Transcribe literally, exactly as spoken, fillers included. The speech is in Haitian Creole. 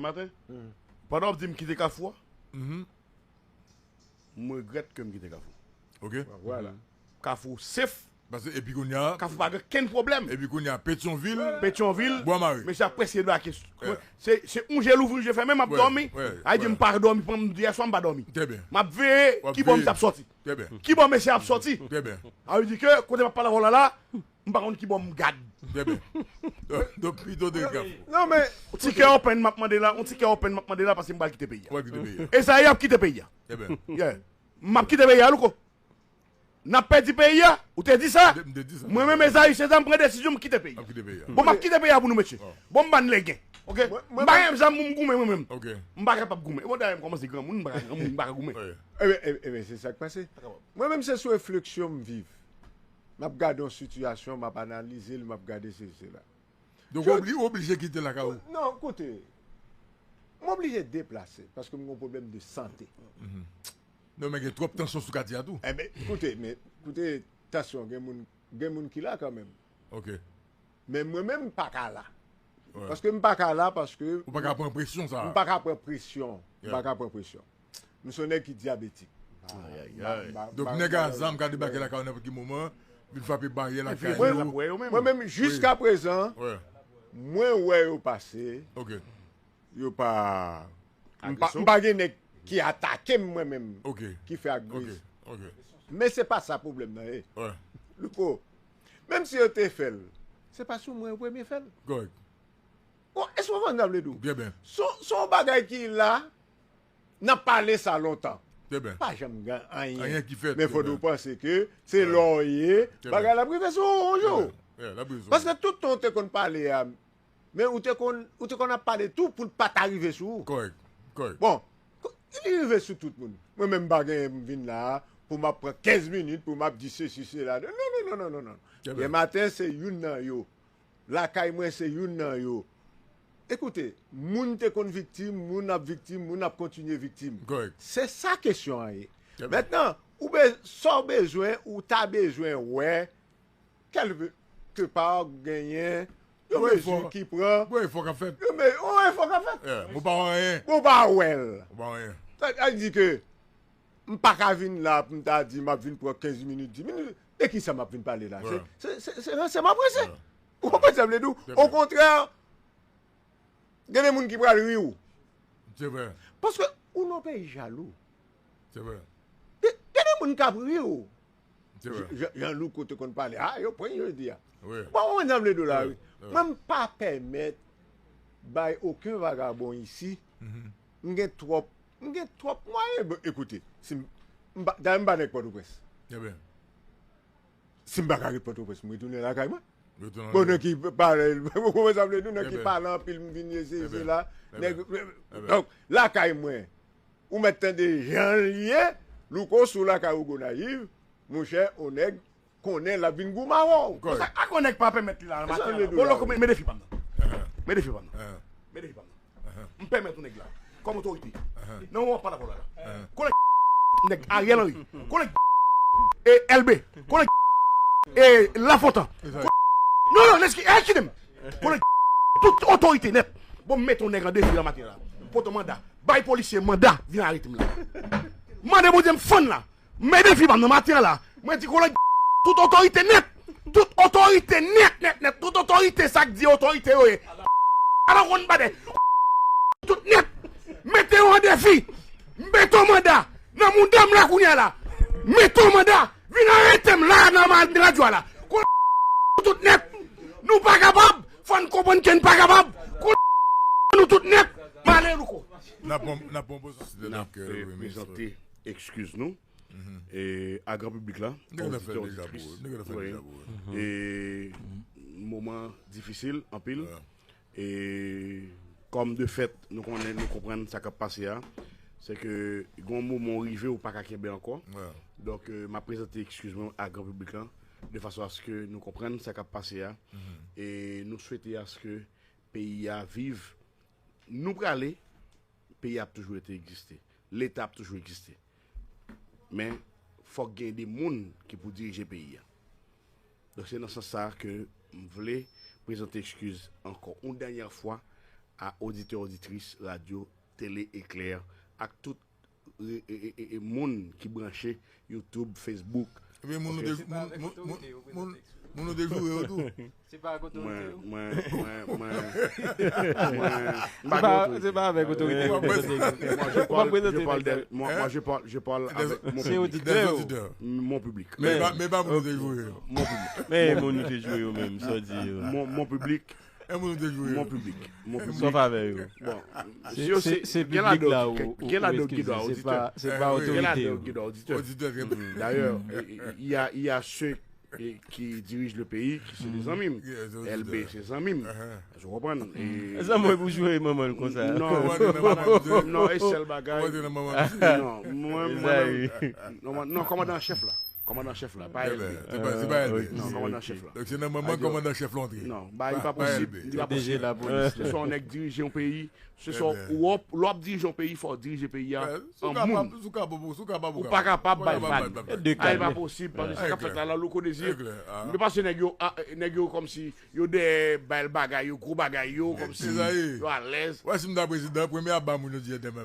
Maten, pandan w ap di m kite Kafou a, m regrèt ke m kite Kafou. Ok. Vwala. Kafou safe. Paske epi kounye a, Kafou pa gen kenn pwoblèm. Epi kounye a, Petyonvil, Petyonvil, Bwa Mare. Mesye ap prese debake. Se, se yon je louvri, yon je fèmen, m ap dòmi. Ay di m pa dòmi, pandan m di yè swa m pa dòmi. M ap veye ki bò mesye ap sòti. Ki bò mesye ap sòti. Sa vle di ke kote m ap pale avè w la la, m pa konn ki bò m gad. Trè byen. Donk, pito de Kafou. Non, men, yon ti kè open m ap mande la, yon ti kè open m ap mande la, paske m pral kite peyi a. Ou pral kite peyi a. Ezayi ap kite peyi a. Trè byen. Yeah. M ap kite peyi a, Louko. N ap pèdi peyi a, ou te di sa. M te di sa. Mwen menm, Ezayi Sezar, m pran desizyon, m kite peyi a. Ap kite peyi a. Bon, m ap kite peyi a pou nou, mesye. Bon, m pa nan legen. Ok? M pa gen zam pou m goumen, mwen menm. Ok. M pa kapab goumen. Bon, dayè, m kòmanse granmoun, m pa ka granmoun, m pa ka goumen. Ebyen, ebyen, se sa k pase. Mwen menm, se sou refleksyon m viv. M ap gade yon sitiyasyon, m ap analize l, m ap gade sesi, sela. Donk, ou obli-, ou oblije kite lakay ou? Non, koute. M oblije deplase, paske m gen yon pwoblèm de sante. Non, men gen twòp tansyon sou katye a tou. Enben, koute, men, koute, tansyon, gen moun, gen moun ki la kanmenm. Ok. Men mwen menm, m pa ka la. Paske m pa ka la, paske... Ou pa ka pran presyon sa a. M pa ka pran presyon. M pa ka pran presyon. M se yon nèg ki dyabetik. Ay, ay, ay. Donk, nèg a zam ka debake lakay ou nenpòt ki moman, vin frape baryè lakay ou. Mwen menm, jiska prezan, mwen wè yo pase. Ok. Yo pa, m pa, m pa gen nèg ki atake m mwen menm, ki fè agresyon. Men se pa sa pwoblèm nan ye. Louko, menm si yo te fè l, se pa sou mwen yo premye fè l. Kòrèk. Bon, èske w konprann sa m vle di w? Trè byen. Se, se yon bagay ki la, n ap pale sa lontan. Trè byen. Pa janm gen anyen. Anyen ki fèt. Men fòk ou panse ke se lè w ye, bagay la ap rive sou ou yon jou. Paske tout tan w te konn pale a, men ou te konn, ou te konn ap pale tou pou l pa ta rive sou ou. Kòrèk, kòrèk. Bon, li rive sou tout moun. Mwen menm m pa gen m vin la a pou m ap pran kenz minit pou m ap di sesi, sela. Non, non, non, non, non, non. Trè byen. Dèmen maten, se youn nan yo. Lakay mwen se youn nan yo. Ekoute, moun te konn viktim, moun ap viktim, moun ap kontinye viktim. Kòrèk. Se sa kesyon an ye. Trè byen. Mentnan, ou be-, sa w bezwen, ou ta bezwen wè, kèlkepa genyen yon mezi ki pran. Gon efò k ap fèt. Yon me-, yon efò k ap fèt. Yeah, ou pa wè anyen. Ou pa wè l. Ou pa wè anyen. Sa, sa di ke m pa ka vin la pou m ta di m ap vin pran kenz minit, dis minit. De ki sa m ap vin pale la? Se, se, se, se ranse m ap ranse. Ou konprann sa m vle di w? Okontrè, gen de moun ki pral ri w. Se vre. Paske ou nan yon peyi jalou. Se vre. Gen, gen de moun k ap ri w. Se vre. Jan, jan Louko te konn pale, a, yo pran jodi a. Wi. Bon, ou konprann sa m vle di w la, wi. Mwen, m pa pèmèt bay okenn vagabon isi. M gen twòp, m gen twòp mwayen. Bon, ekoute, si m, m pa, dayè m pa nèg Pòtoprens. Trè byen. Si m pa ka ret Pòtoprens, m retounen lakay mwen. Bon, nèg ki pale, ou konprann sa m vle di w, nèg ki pale anpil, m vin eseye la. Nèg, donk, lakay mwen, ou mèt tande jan l ye, Louko, si w lakay ou Gonayiv, monchè, on nèg konnen l ap vin goumen avè w. Kòrèk. Sa, ak on nèg pa pèmèt li la nan maten an. Bon, Louko, men, men defi pa m nan. Men defi pa m nan. Men defi pa m nan. M pèmèt yon nèg la, kòm otorite. Nan moman w ap pale avè w la la. Kolèg nèg Ariel Henry. Kolèg e, Elbe. Kolèg e, Lafontan. Non, non, lèske, e, kite m. Kolèg tout otorite nèt. Bon, m mete yon nèg an defi nan maten la. Pote yon manda. Bay polisye manda, vin arete m la. Mande Bondye m fann la. Men defi pa m nan maten an la. Mwen di kolèg tout otorite nèt. Tout otorite nèt, nèt, nèt. Tout otorite sa k di otorite yo ye. Ala konn badè. Tout nèt. Mete yo an defi. Mete yon manda. Nan mouda m la kounye a la. Mete yon manda. Vin arete m la nan ma-, nan radyo a la. Kolèg tout nèt. Nou pa kapab. Fò n konprann ke n pa kapab. Kolèg nou tout nèt. M ale Louko. N ap pran, n ap pran pozisyon. N ap, euh, prezante eskiz nou. E a gran piblik la, oditè, oditris. E moman difisil anpil. E kòm de fèt, nou konnen, nou konprann sa k ap pase a. Se ke gon moman w rive, ou pa ka kenbe ankò. Donk, euh, m ap prezante eskiz mwen a gran piblik la, de fason aske nou konprann sa k ap pase a. E nou swete aske peyi a viv. Nou prale, peyi a ap toujou rete egziste. Leta ap toujou egziste. Men, fòk gen de moun ki pou dirije peyi a. Donk, se nan sans sa a ke m vle prezante eskiz ankò yon dènyè fwa a oditè, oditris radyo Tele Eklè, ak tout e, e, e, e, e, moun ki branche YouTube, Facebook. Ebyen, moun nou te, Se pa avèk otorite yo prezante. Moun nou te joure yo tou. Se pa ak otorite Mwen, yo. mwen, mwen, mwen, Se pa, se pa avèk otorite yo prezante. Moi, je parle, je parle, de, moi, moi, je parle, je parle avec mon Se public. oditè yo. Mon public. Men pa, men pa moun nou te joure yo. Mon public. Men moun nou te joure yo menm, sa w di yo. Mon, mon public. E moun nou te joure Mon yo. Public. Mon public. Sòf avè yo. Bon, Se se- se piblik la ou ou- ou gen ladan ki eskize, dwa se oditè. pa se pa Eh, oui. Gen ladan otorite yo. ki dwa oditè. Oditè, trè byen. D'ailleurs, il y a, il y a ceux eh, qui dirigent le pays, qui sont des amis. Yeah, c'est L B, oditè. C'est amis. Uh-huh. Vous comprenez? Et- Zanmi pou joure manman l konsa. Non, Ou antre nan manman misye. Non, e sèl bagay. Ou antre nan manman misye. Non, mwen, mwen, Ezayi. non, mwen- non, kòmandan chèf la. Kòmandan chèf la, pa Eh L B. ben, se pa, se pa L B. Non, kòmandan chèf la. Donk se nan manman kòmandan chèf la antre. Non, ba, li pa Pa L B. posib. Li pa D J posib. la polis. Se swa yon nèg dirije yon peyi, se swa Eh ben. w ap, lè w ap dirije yon peyi, fò w dirije peyi a Eh, si w an kapab, moun. si w kapab, si w kapab, Ou pa kapab bay kapab, vag. bay vag. De A, e pa kalm. posib, paske Eh, sa k ap klè. Fèt la, la, Louko Dezi. E klè, ah. Men paske nèg yo, ah, nèg yo kòmsi, yo dèyè bay bagay, yo gwo bagay, yo kòmsi, Ezayi. yo alèz. Wè, si m ta prezidan, premye ap ba moun yo di, eh, demen.